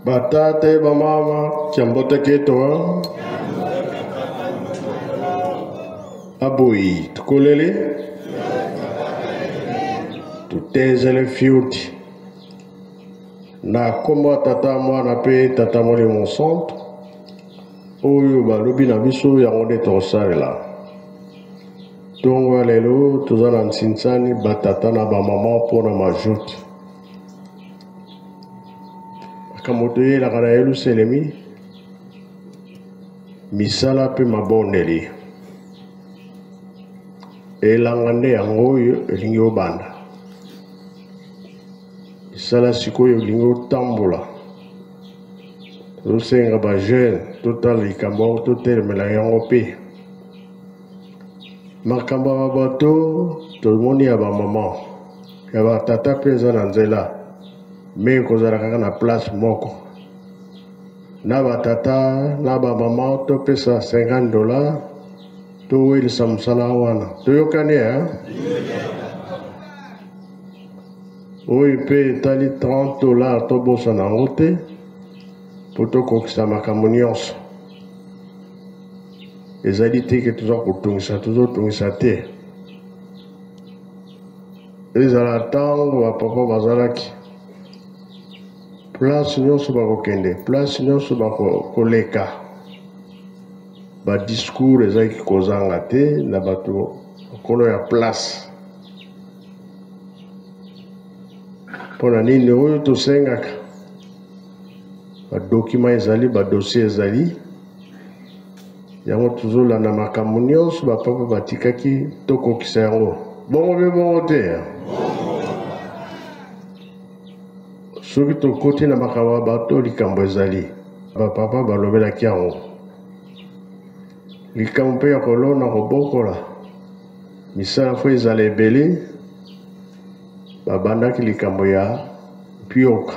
Batata e bamama kiambote keto aboyi tukolele tutezele fiuti na nkombo ya tata mwana mpe tata molimo santo oyo balobi na biso yango nde tokosalela ntongo ya lelo toza na nsinsani batata na bamama mpo na majoute makambo toyelaka na yelusalemi misala mpe mabondeli elanga nde yango oyo elingi obanda misala sikoyo elingi otambola tozosenga bajeune totala likambo yango totelemela yango mpe makambo ya babato tomoni ya bamama ya batata mpe eza na nzela me ekozala kaka na place moko na batata na bamama topesa 50 dollar towelisa mosala wana toyokani eh? oyo mpe etali 30 dollar tobosana yango te mpo tokokisa makambo nyonso ezali te ke toza kotungisa tozotungisa te ezala ntango bapapa bazalaki place nyonso bakokende place nyonso bakoleka badiscours ezalaki kozanga te na bato nkolo ya place mpo na nini oyo tosengaka badokima ezali badossier ezali yango tozolanda makambo nyonso bapapa batikaki tokokisa yango bongo mpe bongo te soki tokoti na makambo ya bato likambo ezali bapapa balobelaki yango likambo mpe ya kolona kobokola misala fo ezala ebele babandaki likambo ya mpioka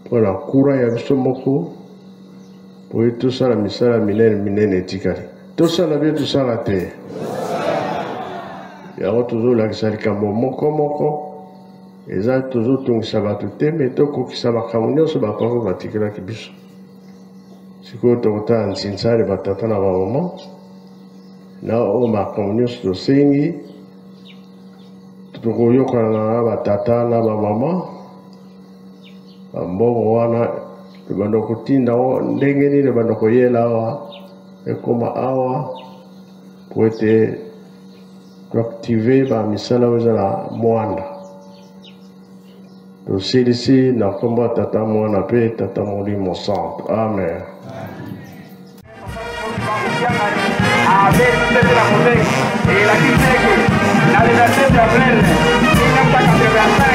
mpo na kura ya biso moko boye tosala misala minene minene etikali tosala bie tosala te yango tozolakisa likambo moko moko eza tozotungisa bato te me tokokisa makambo nyonso bapapa batikelaki biso sikoyo tokotala nsinsani batata na bamama na oyo makambo nyonso tosengi tokoyokana na batata na bamama bambongo wana ebanda kotinda yango ndenge nini ebanda koyela awa ekoma awa po ete toactive bamisala oyo eza na mwanda tosilisi na nkombo ya tata mwana mpe tata molimo santo amen, Amen.